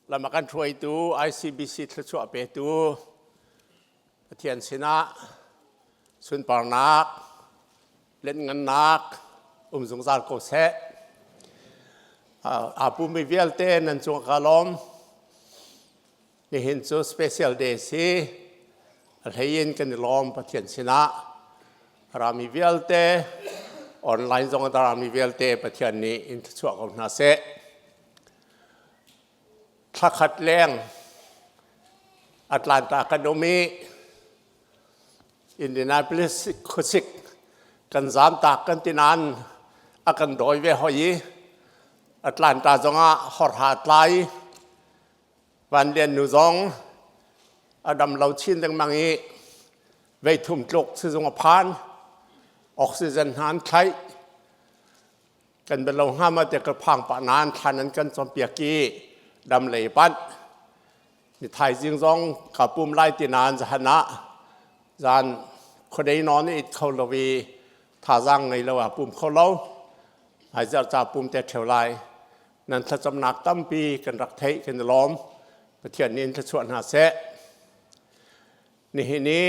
Lam a kan hruaitu ICBC thluachuah petu Pathian sinah sunparnak, lenhngannak um zungzal ko seh. Aa pummi vialte nan cung ka lawm. Nihin cu special day si. A hlei in kan i lawm Pathian sinah. Rami vialte, online zong a rami vialte Pathian nih in thluachuah ko hna seh. Thlakhat leng Atlanta kan um i Indianapolis khuasik kan zamtak kan ti nain a kan dawi ve hoi i Atlanta zongah horha tlai Van Lian nu zong a dam lo chin lengmang i veithum tluk sizung a phan oxygen hna an thlaih Kan bia lo hnga ma te ka phang pah nain thlan an kan cawnpiak i dam lei panh. Ni thaizing zong ka pum lai ti nain zahan ah zan khuadei nawn i it kho lo i thazaang ngei lo ah pum kho lo. Hmaizarh ca pum te ṭheo lai. Nan thlacamnak tampi kan rak theih kan i lawm. Pathian nih in thluachuah hna seh. Nihin i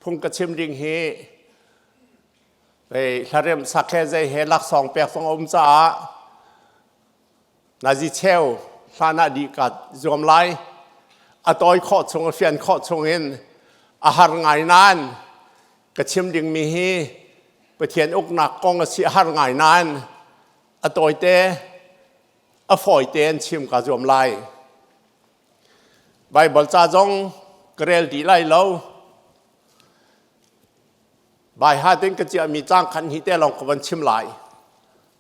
phung ka chim ding hi Hei hlaremh sak he zei he laksawng pek zong a um caah nazi cheu hlan ah dih ka zuam lai. A tawi khawh chung a fian khawh chung in a har ngai nain ka chim dingmi hi Pathian uknak kong a si a har ngai nain a tawite a fawite in chim ka zuam lai. Baibal ca zong ka rel dih lai lo. Baiha tin ka ciahmi caang khan hi te lawng ka van chim lai.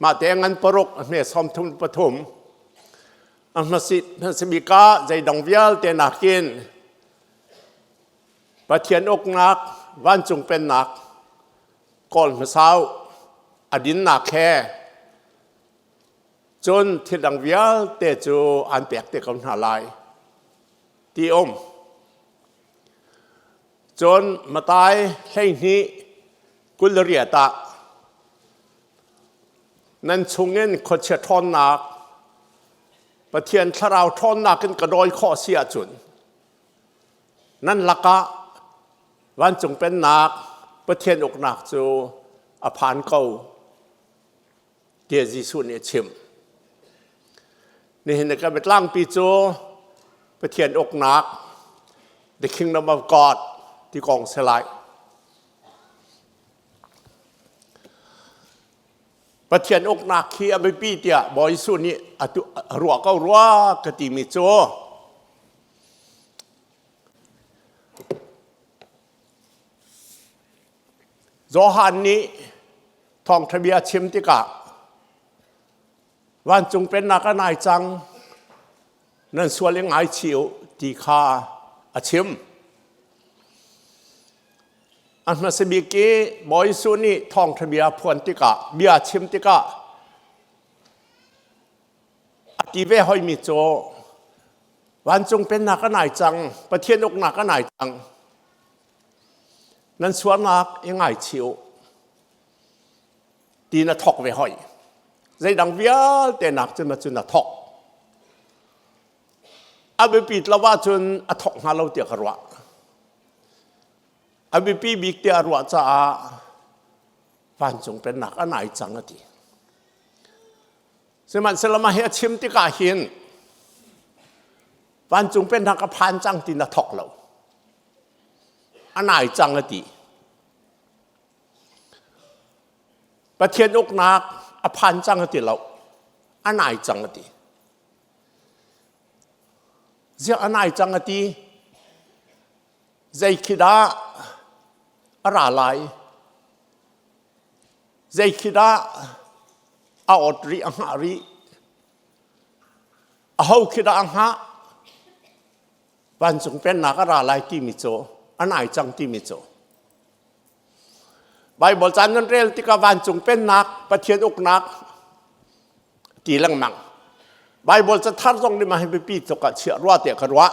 Mah te ngan paruk a hme 33 a hmasimi ka zeidang vialte nakin Pathian uknak vancung pennak kawl hmasau a dinnak he cun thil dang vialte cu an pek te ko hna lai ti um. Cun Matai 12 28 ah nan chungin khuachia ṭhawnnak Pathian thlarau ṭhawnnak in ka dawi khawh si ahcun nan lakah vancung pennak Pathian uknak cu a phan ko tiah Jesuh nih a chim. Nihin ka biatlangpi cu Pathian uknak, the kingdom of God ti kong si lai. Pathian uknak hi a biapi tiah Bawi Jesuh nih a ruah ko rua ka timi cu Johan nih thawngṭha bia chim tikah vancung pennak a nai cang nan sual i ngaichih u ti kha a chim. A hmasa bik i Bawi Jesuh nih thawngṭha bia phuan tikah bia chim tikah a ti ve hoimi cu vancung pennak a nai cang Pathian uknak a nai cang Nan sualnak i ngaichih u ti na thawk ve hoi. Zeidang vialte nak cun cun a thawk. A biapit lo ahcun a thawk hnga lo tiah ka ruah. A biapi bik tiah a ruah caah vancung pennak a nai cang a ti. Sihmanhsehlaw mah hi a chim tikah hin vancung pennak a phan cang ti na thawk lo. A nai cang a ti. Pathian uknak a phan cang a ti lo. A nai cang a ti. Ziah a nai cang a ti? Zei khi dah a ra lai? Zei khi dah a awt rih, a hngah rih? Aho khi dah a hngah? Vancung pennak a ra lai timi cu a nai cang timi cu Baibal caan nan rel tikah vancung pennak Pathian uknak ti lengmang Baibal cathar zong nih mah hi biapi tuk ah chiah rua tiah ka ruah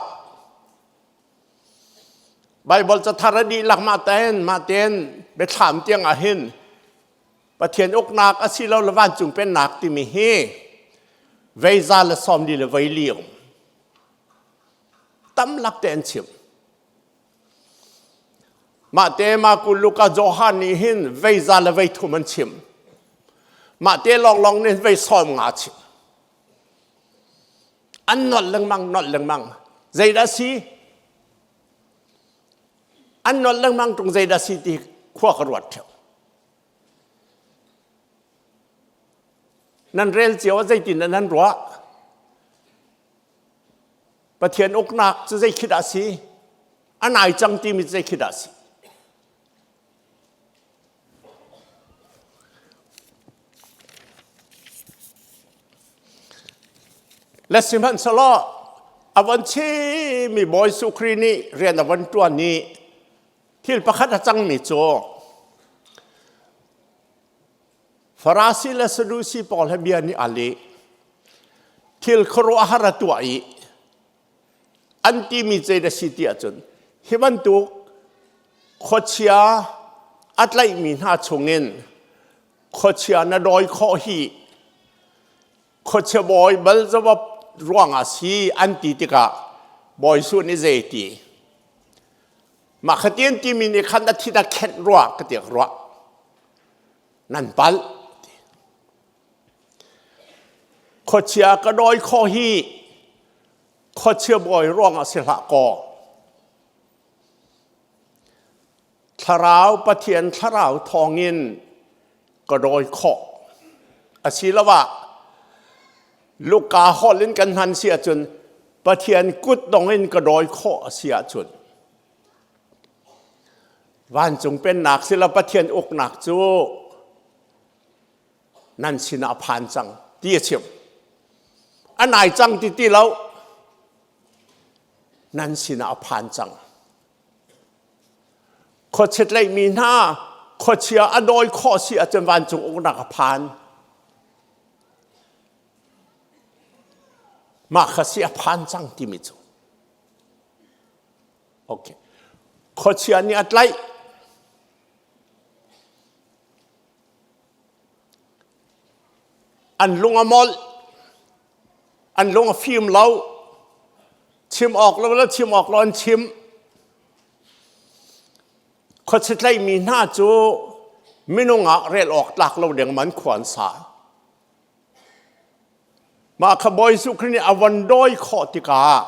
Baibal cathar a dihlak mah ten mah ten biathlam tiang ah hin Pathian uknak asilo le vancung pennak timi hi veiza le sawmli le veili um. Tam lak te an chim. Mah te Marku, Luka, Johan nih hin vei za le vei thum an chim. Mah te lawnglawng nih vei 50 chim. An nolh lengmang, nolh lengmang. Zeidah si? An nolh lengmang tung zeidah si ti khua ka ruat theo. Nan rel cio zeitin nan ruah? Pathian uknak cu zei khi dah si? A nai cang timi zei khi dah si? Le sihmanhsehlaw a von chimmi Bawi Jesuh Khrih nih rian a von ṭuan i thil pakhat a cangmi cu Farasi le Sadusi pawl he bia nih a leh. Thil khuaruahhar a tuah i an timi zei na si ti ahcun hi bantuk khuachia a tlaihmi hna chungin khuachia na dawi khawh hi khuachia bawi Beelzebub ruangah si an ti tikah Bawi Jesuh nih zei ti mah khatin timi nih khan a thin a khenh rua ka ti ruah nan palh khuachia ka dawi khawh hi khuachia bawi ruangah si hlah kaw thlarau Pathian thlarau thawngin ka dawi khawh asiloah Luka holh in kan hman si ahcun Pathian kut dong in ka dawi khawh a si ahcun vancung pennak sila Pathian uknak cu nan sinah a phan cang ti a chim a nai cang ti ti lo nan sinah a phan cang khuachit leimi hna khuachia a dawi khawh si ahcun vancung uknak a phan mah kha si a phan cang timi cu okay khuachia nih a tlaih An lung a molh. An lung a fim lo. Chim awk lo le chim awk lo an chim. Khuachia tlaihmi hna cu minung ah rel awk tlak lo deng man khua an sa. Mah kha Bawi Jesuh Khrih nih a von dawi khawh tikah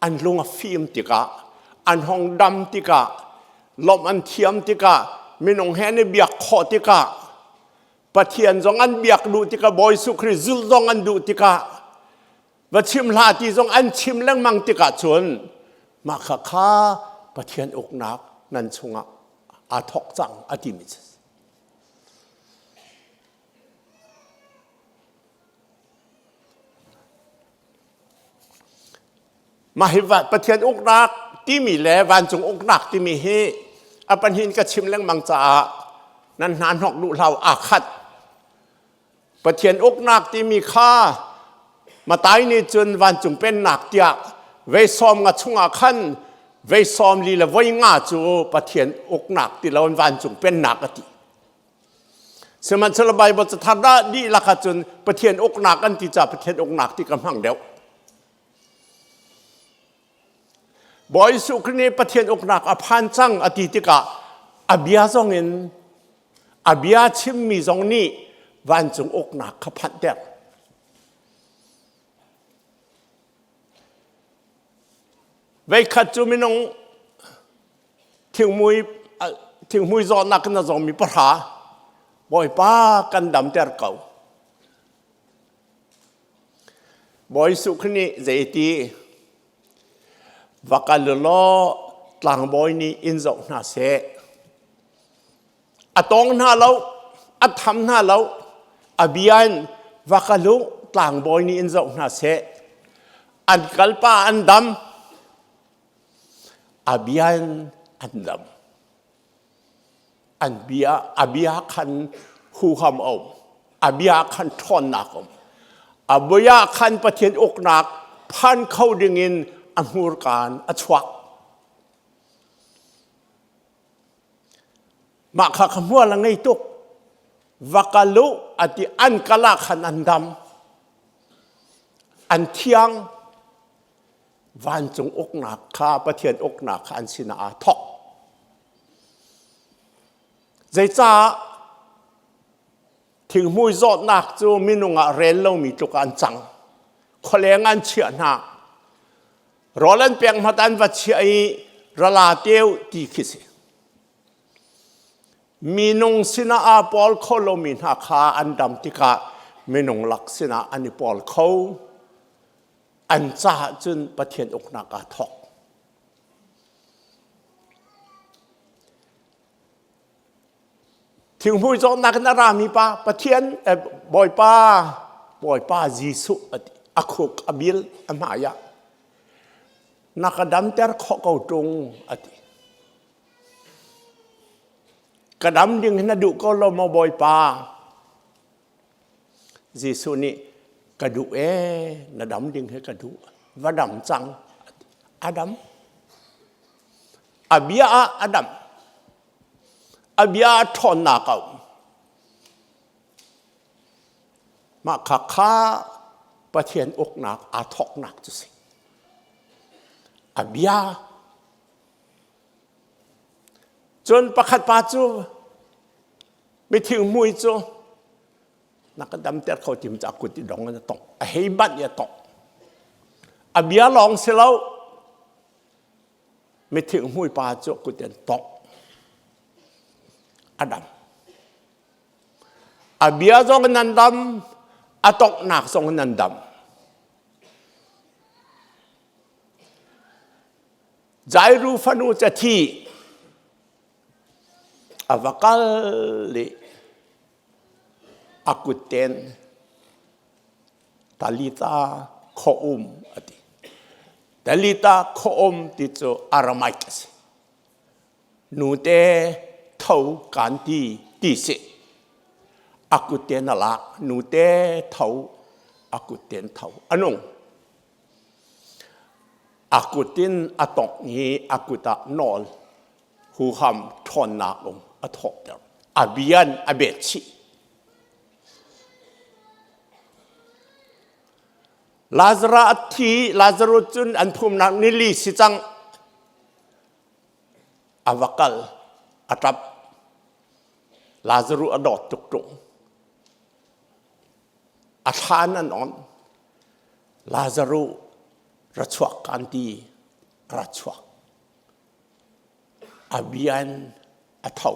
an lung a fim tikah an hong dam tikah lawmh an thiam tikah minung he an i biak khawh tikah Pathian zong an biak duh tikah Bawi Jesuh Khrih zulh zong an duh tikah va chim hlah ti zong an chim lengmang tikah cun mah kha kha Pathian uknak nan chungah aa thawk cang a timi cu Mah hi Pathian uknak timi le vancung uknak timi hi a pahnih ka chim lengmang caah nan hna hnok duh hlau aa khat. Pathian uknak timi kha Matai nih cun vancung pennak tiah vei 50 chungah khan vei 40 le voi nga cu Pathian uknak ti loin vancung pennak a ti. Sihmanhsehlaw Baibal cathar dah dihlak ahcun Pathian uknak an ti caah Pathian uknak ti ka hmang deuh. Bawi Jesuh Khrih nih Pathian uknak a phan cang a ti tikah a bia zong in a bia chimmi zong nih vancung uknak kha phanhter. Veikhat cu minung thingmui thingmui zawtnak in a zawmi pahra Bawipa kan damter ko. Bawi Jesuh Khrih nih zeiti va kal law tlangbawi nih in zoh hna seh. A tawng hna lo, a tham hna lo, a bia in va kal u tlangbawi nih in zoh hna seh. An kalpa an dam, A bia in an dam. An bia, a bia khan huham a um. A bia khan ṭhawnnak a um. A bia khan Pathian uknak phan kho dingin a hmurkaan a chuak. Mah kha kha hmual a ngei tuk. Va kal u a ti an kal ah khan an dam. An thiang. Vancung uknak kha Pathian uknak kha an sinah aa thawk. Zeicah thinghmui zawtnak cu minung ah rel lomi tluk ah an cang. Khualeng an chiah hna. Rawl an pek hmat an va chiah i rala teu ti khi si. Minung sinah aa pawl kho lomi hna kha an dam tikah minung lak sinah an i pawl kho. An caah cun Pathian uknak aa thawk. Thinghmui zawtnak in a rami pa Pathian eh, Bawipa Bawipa Jesuh a ti. A khuk a bil a hmai ah na ka damter khawh ko ṭung a ti. Ka dam ding hi na duh ko lo maw Bawipa? Jesuh nih ka duh ee na dam ding hi ka duh va dam cang a dam. A bia ah a dam. A bia ah ṭhawnnak a um. Mah kha kha Pathian uknak aa thawknak cu si. A bia Cun pakhat pa cu mithing mui cu na ka damter kho tim cu a kut i dong in a tongh a hei banh i a tongh a bia lawng si lo mithing mui pa cu a kut in tongh a dam a bia zong in an dam a tonghnak zong in an dam Jairu fanu cathi a va kal i a kutten Talita khaw-um a ti. Talita khaw-um ti cu Aramaic a si. Nute tho kan ti ti si. A kutten a lak. Nute tho a kutten tho a nung. A kut in a tongh i a kut ah nawl huham ṭhawnnak um a thawhter. A bian a bet chih. Lazarus a thi, Lazarus cun an phumnak nili si cang. A va kal, a ṭap. Lazarus a dawt tuk ṭung. A thlan an on. Lazaruh ra chuak kan ti ra chuak. A bian a tho.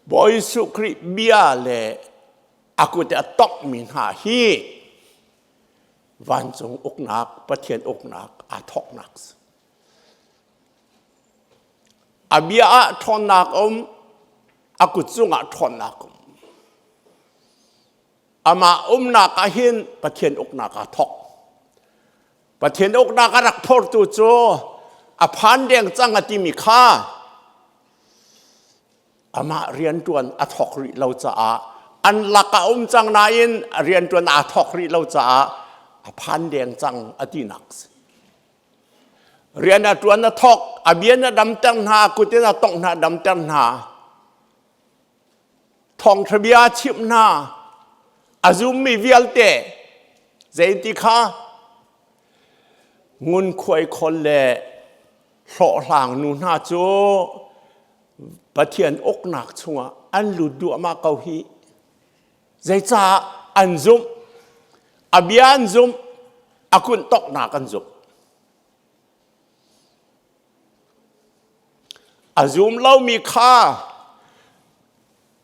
Bawi Jesuh Khrih bia le a kut a tokmi hna hi vancung uknak Pathian uknak aa thawknak si. A bia ah ṭhawnnak um, a kut cungah ṭhawnnak um. Amah umnak ah hin Pathian uknak aa thawk. Pathian uknak a rak phortu cu a phan deng cang a timi kha amah rianṭuan a thawk rih lo caah an lakah um cang nain a rianṭuan aa thawk rih lo caah a phan deng cang a tinak si. Rian a ṭuan a thawk, a bian a damter hna, a kut in a tongh hna, a damter hna. Thawngṭha bia a chimh hna. A zummi vialte zeiti kha ngunkhuai khawl le hlawhhlang nu hna cu Pathian uknak chungah an lut duahmah ko hi. Zeicah an zumh? A bia an zumh, a kuntoknak an zumh. A zum lomi kha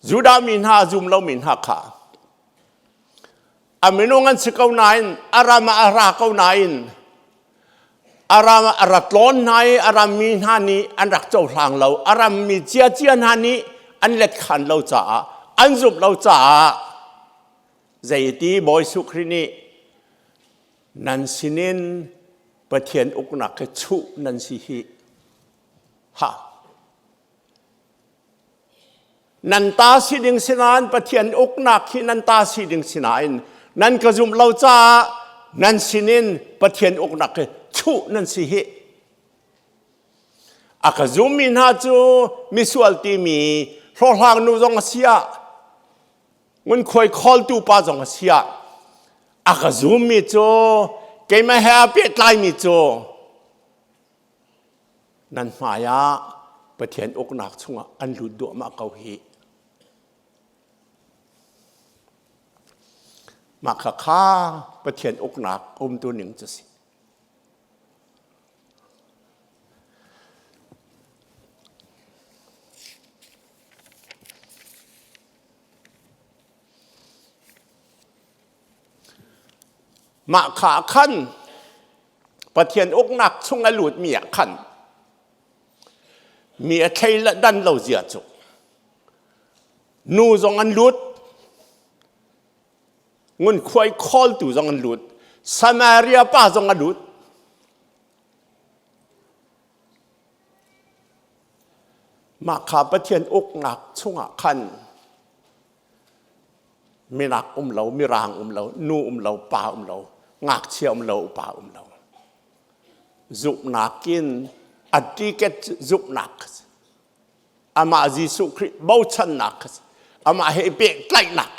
Judah mi hna a zum lomi hna kha a minung an si ko nain a ram ah a ra ko nain a ram a ra tlawn hna i a rammi hna nih an rak cohlang lo a rammi ciacia hna nih an let khan lo caah an zumh lo caah zeiti Bawi Jesuh Khrih nih nan sinin Pathian uknak hi chuh nan si hi ha Nan ta si ding sinain Pathian uknak hi nan ta si ding sinain nan ka zumh lo caah nan sinin Pathian uknak hi chuh nan si hi. A ka zummi hna cu misual timi hlawhhlang nu zong a si ah ngunkhuai khawltu pa zong a si ah a ka zummi cu Keimah he aa pehtlaimi cu nan hmai ah Pathian uknak chungah an lut duahmah ko hih. Mah kha kha Pathian uknak umtu ning cu si. Mah kha khan Pathian uknak chung a lutmi ah khan mi a thlei dan lo zia cu nu zong an lut ngunkhuai khawltu zong an lut Samaria pa zong a lut mah kha Pathian uknak chungah khan minak um lo mirang um lo nu um lo pa um lo ngakchia um lo upa um lo zumhnak in a ticket zumhnak amah Jesuh Khrih bochannak amah he pehtlaihnak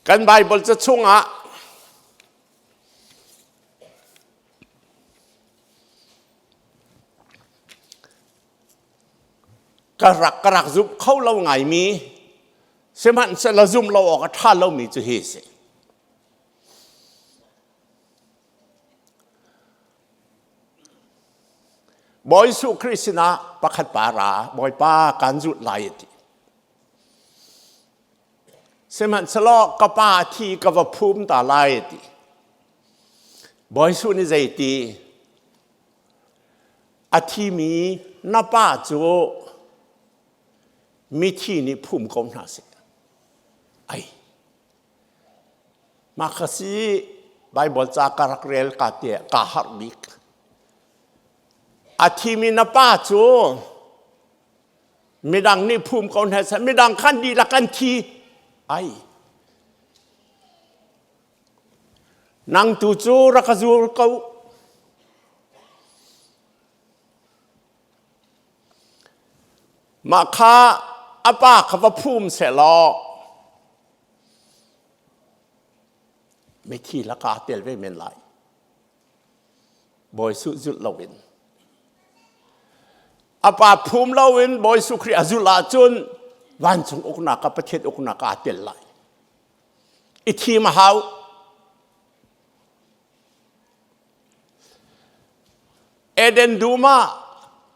Kan Bible ca chungah ka rak ka rak zumh kho lo ngaimi sihmanhsehlaw zumh lo awk a ṭha lomi cu hi si. Bawi Jesuh Khrih sinah pakhat pa ra, Bawipa kan zulh lai a ti. Sihmanhsehlaw ka pa thi ka va phum ta lai a ti. Bawi Jesuh nih zei ti? A thimi na pa cu mithi nih phum ko hna seh. Ai. Mah kha si Baibal ca ka rak rel ka te kaa harh bik. A thimi na pa cu midang nih phum ko hna seh, midang khan dihlak an thi. Ai. Nang tu cu rak ka zul ko. Mah kha a pa kha va phum sehlaw mithi lakah aa tel ve men lai. Bawi Suh zulh loin. A pa phum loin Bawi Suh Khrih a zulh ahcun vancung uknak ah Pathian uknak ah aa tel lai. I thim a hau. Eden dum ah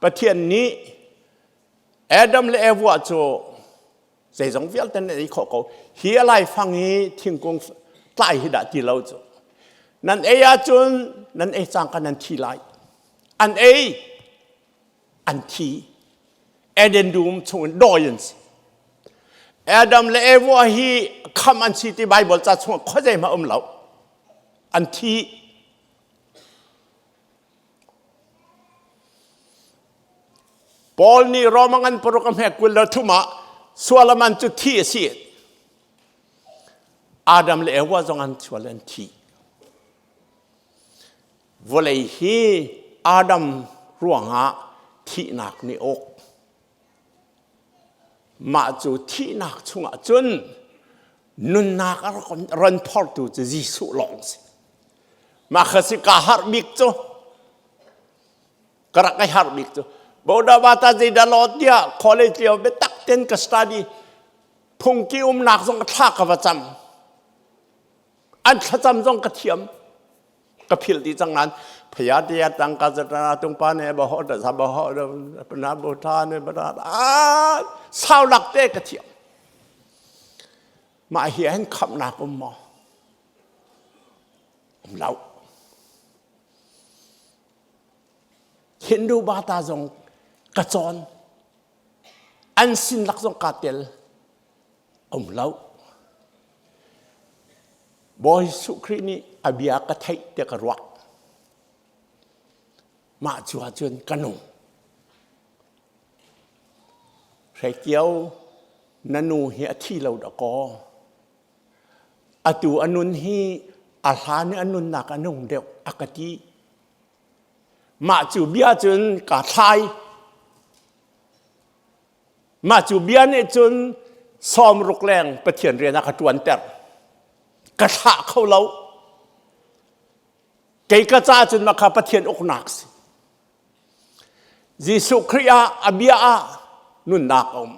Pathian nih Adam le Eva cu zeizong vialte nan ei khawh ko. Hi a laifang hi thingkung tlai hi dah ti lo cu. Nan ei ahcun nan ei cangka nan thi lai. An ei, an thi. Eden dum chungin dawi an si. Adam le Eva hi kham an si ti Bible ca chungah khuazei hmah um lo. An thi. Paul nih Roma ngan paruk a hme 23 ah sualaman cu thi a si. Adam le Eva zong an sual an thi. Vawlei hi Adam ruangah thihnak nih uk. Mah cu thihnak chungah cun nunnak a ron phortu cu Jesuh lawng si. Mah kha si kaa harh bik cu. Ka rak i harh bik cu. Boda bata zeidah law tiah college lio biatak ten ka study phungki umnak zong ka thla ka va cam. An thlacam zong ka thiam. Ka philh dih cang nain phaya tia tang ka zata tung pa ne ba ho da za ba ho da na bo tha ne ba da sau lak te ka thiam. Mah hi an khamnak um maw? Um lo. Hindu bata zong ka cawn. An sin lak zong kaa tel. Um lo. Bawi Jesuh Khrih nih a bia ka theih tiah ka ruah. Mah cu ahcun ka nung. Hreikio, na nu hi a thi lo dakaw. Atu a nun hi a hlan i a nunnak a nung deuh a ka ti. Mah cu bia cun kaa thlai. Mah cu bia nih cun 60 leng Pathian rian a ka ṭuanter. Ka thlah kho lo. Kei ka ca cun mah kha Pathian uknak si. Jesuh Khrih ah a bia ah nunnak a um.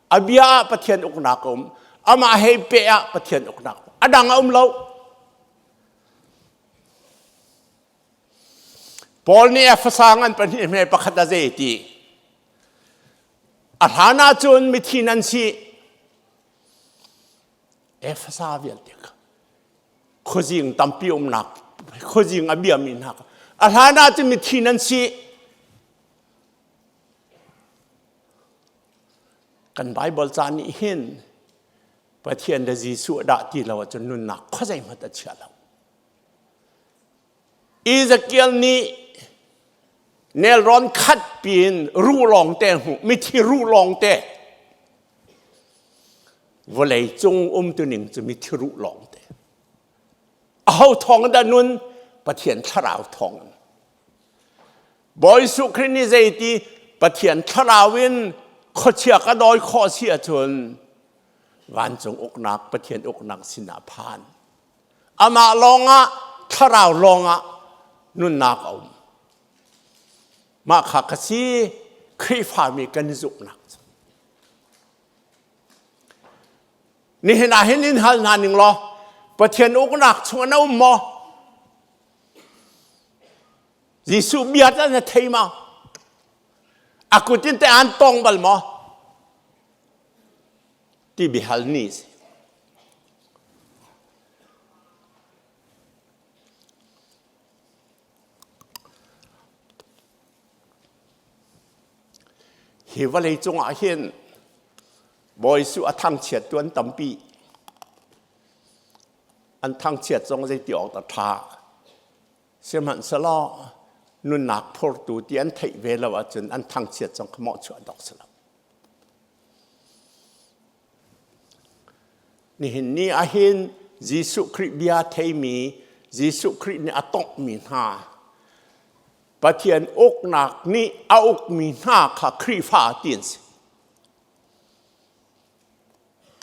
A bia ah Pathian uknak a um. Amah hei peh ah Pathian uknak a dang a um lo. Paul nih Efesa ngan pahnih hme pakhat a zei ti. A hlan ahcun mithi nan si. Efesa vialte kha khuazing tampi umnak khuazing a biami hna kha a hlan ahcun mithi nan si. Kan Bible ca nih hin Pathian le Jesuh dah ti lo ahcun nunnak khuazei hmanh a chia lo. Ezekiel nih nelrawn khat piin ruh lawngte hmuh mithi ruh lawngte vawlei cung umtuning cu mithi ruh lawngte aho thawng dah nun Pathian thlarau thawng Bawi Jesuh Khrih nih zeiti Pathian thlarau in khuachia ka dawi khawh si ahcun vancung uknak Pathian uknak sinah phan Amah lawngah thlarau lawngah nunnak a um. Mah kha ka si Khrihfami kan zumhnak cu. Nihin ah hin in hal hna ning law Pathian uknak chung na um maw? Jesuh bia ta na thei ma? A kut in te an tong bal maw? Ti biahal ni si. Hi vawlei cungah hin Bawi Jesuh a thangchiat tu an tampi. An thangchiat zong zeiti awk dah ṭha. Sihmanhsehlaw nunnak phurtu ti an theih ve lo ahcun an thangchiat zong kha mawhchuah dawk si lo. Nihin ni ahhin Jesuh Khrih bia theimi, Jesuh Khrih nih a tonghmi hna, Pathian uknak nih a ukmi hna kha Khrihfa ti an si.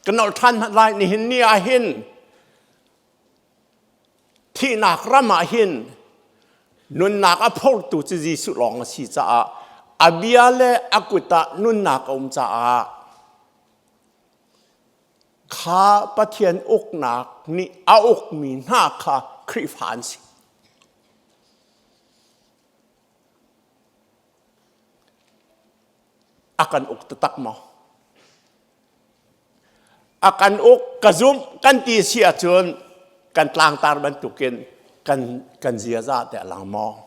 Ka nolh ṭhan hmanh lai nihin ni ahhin thihnak ram ah hin nunnak a phortu cu Jesuh lawng a si caah a bia le a kut ah nunnak a um caah kha Pathian uknak nih a ukmi hna kha Khrihfa an si. A kan uk taktak maw? A kan uk ka zumh kan ti si ahcun kan tlangtar bantukin kan kan ziaza te a lang maw?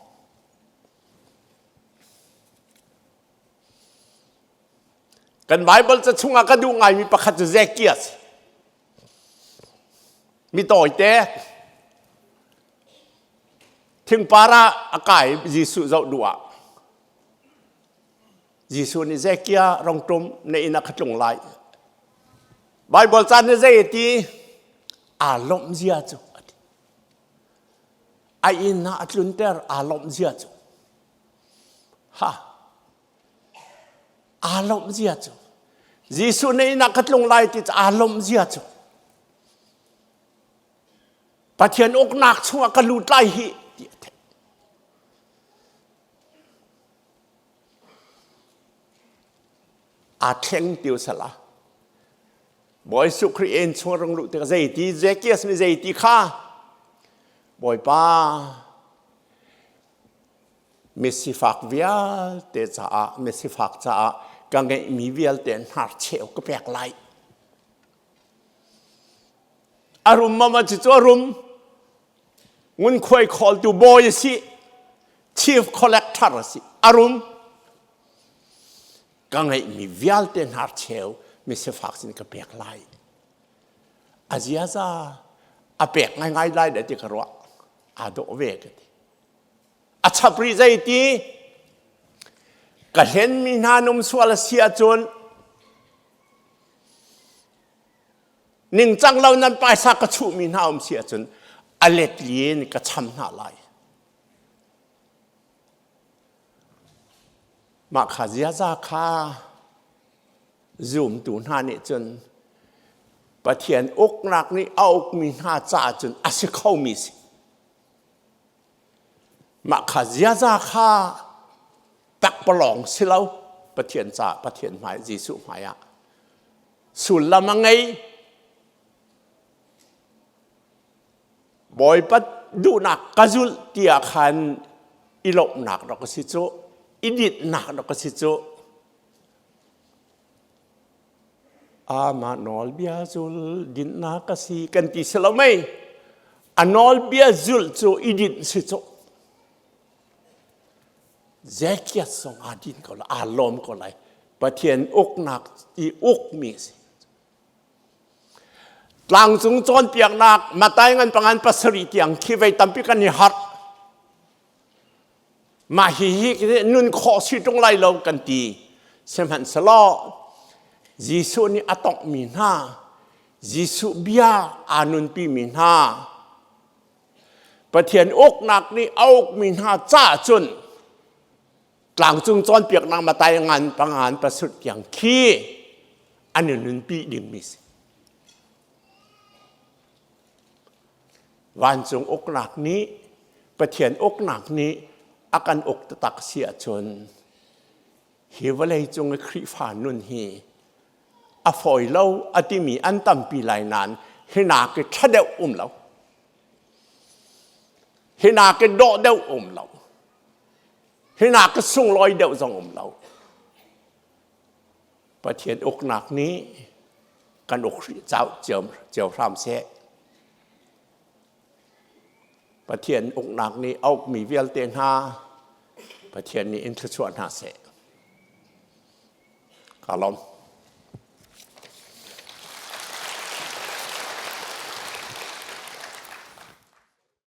Kan Bible ca chungah ka duh ngaimi pakhat cu Zacchaeus. Mi tawite thingpar ah a kai Jesuh zoh duh ah Jesuh nih Zekiah rongtum na inn ah ka tlung lai. Baibal caan nih zei a ti? Aa lawmh zia cu a ti. A inn ah a tlunter aa lawmh zia cu. Ha. Aa lawmh zia cu. Jesuh na inn ah ka tlung lai ti cu aa lawmh zia cu. Pathian uknak chungah ka lut lai hi ti a theih. Aa thleng ti usala. Bawi Jesuh Khrih in chung rung luh tikah zeiti Zacchaeus nih zeiti kha Bawipa misifak vialte caah misifak caah ka ngeihmi vialte hnarcheu ka pek lai. A rum mama cu a rum ngunkhuai khawltu bawi a si chief collector a si a rum ka ngeihmi vialte hnarcheu misifak sin ka pek lai a ziaza a pek ngaingai lai da ti ka ruah aa dawh ve ka ti a chap rih zei ti ka hlenmi hna num sual a si ahcun Ningcang lo nan paisa ka chuhmi hna um si ahcun a let li in ka cham hna lai. Mah kha ziaza kha Zumtu hna nih cun Pathian uknak nih a ukmi hna caah cun a si khomi si. Mah kha ziaza kha takpalawng si lo Pathian caah Pathian hmai Jesuh hmai ah sullam a ngei. Bawipa duhnak ka zulh tiah khan i lawmhnak rak a si cu, i dinhnak rak a si cu. Amah nawlbia zul dinhnak a si kan ti si lo mei? A nawlbia zulh cu i dinh si cu. Zekias zong aa din ko lai, aa lawm ko lai. Pathian uknak i ukmi a si. Tlangcung cawnpiaknak Matai ngan pangan pasarih tiang khi vei tampi kan i harh. Mah hi hi nun khawh si ṭung lai lo kan ti. Sihmanhsehlaw Jesuh nih a tonghmi hna, Jesuh bia aa nunpimi hna, Pathian uknak nih a ukmi hna caah cun tlangcung cawnpiaknak Matai ngan pangan pasarih tiang khi an i nunpi dingmi si. Vancung uknak nih Pathian uknak nih a kan uk taktak si ahcun hi vawlei cung i Khrihfa nun hi a fawi lo a timi an tampi lai nain hi nak i ṭha deuh um lo. Hi nak i dawh deuh um lo. Hi nak i sunglawi deuh zong um lo. Pathian uknak nih kan uk cio, cio hram seh. Pathian uknak nih a ukmi vialte hna Pathian nih in thluachuah hna seh. Ka lawm.